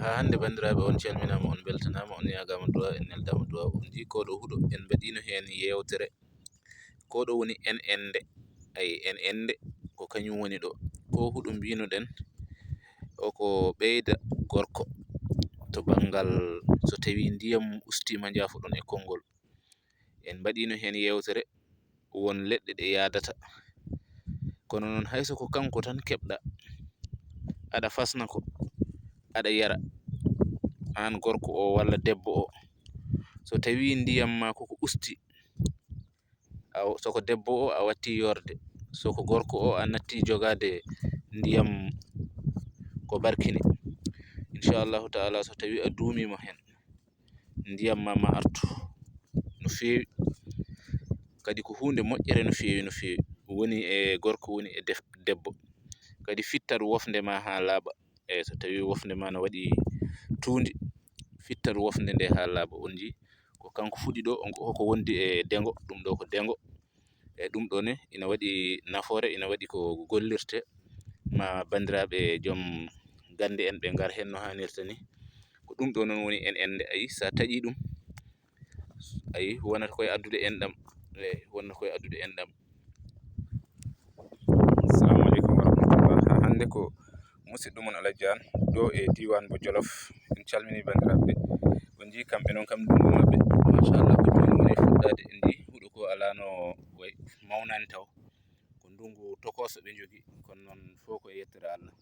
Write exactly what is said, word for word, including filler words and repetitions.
Haa hannde, banndiraaɓe, on calminaama, on mbeltanaama, on ñaagaama du'a, en neldaama du'a. On njii ko ɗo huɗo, en mbaɗiino heen yeewtere. Ko ɗo woni enɗenɗe. Ay, enɗenɗe, ko kañum woni ɗo. Ko huɗo mbiyno-ɗen, o ko ɓeyda gorko to banngal, so tawii ndiyam ustiima, njaafoɗon e konngol. En mbaɗiino heen yeewtere, won leɗɗe ɗe yaadata. Kono noon, hay so ko kanko tan keɓɗa, aɗa fasna ko, aɗa yara, aan gorko o walla debbo o. So tawii ndiyam maa ko ko usti, a, so ko debbo o a watti yorde, so ko gorko o a natti jogaade ndiyam ko barkini. Inchallahu taala, so tawii a duumiima heen, ndiyam ma, ma artu no feewi. Kadi ko huunde moƴƴere no feewi, no feewi. Woni e gorko, woni e def-, debbo. Kadi fittat wofnde ma haa laaɓa. Eyi, so tawii wofnde ma no waɗi tuundi, fittat wofnde nde haa laaɓa. On njii, ko kanko fuɗi ɗo, on ko, ko wondi e dengo, ɗum ɗo ko dengo. E ɗum ɗo ne, ina waɗi nafoore, ina waɗi ko gollirte, ma banndiraaɓe joom gannde en ɓe ngar heen no haanirta ni. Ko ɗum ɗo noon woni enɗenɗe. Ayi, so a taƴii ɗum, ayi, wonata koye addude enɗam. Eyi, wonata koye addude enɗam. Assalamu aleykum wa rahmatullah. Haa hannde ko musidɗo mon Alhaji Anne ɗo e diiwaan mo Jolof. En calminii banndiraaɓe. On njii kamɓe noon kam ndunngu maɓɓe. Machallah, ko jooni woni e fuɗɗaade. En njii huɗo ko alaa no way mawnaani taw. Ko ndunngu tokooso ɓe njogii. Kono noon fof ko e yettere Allah.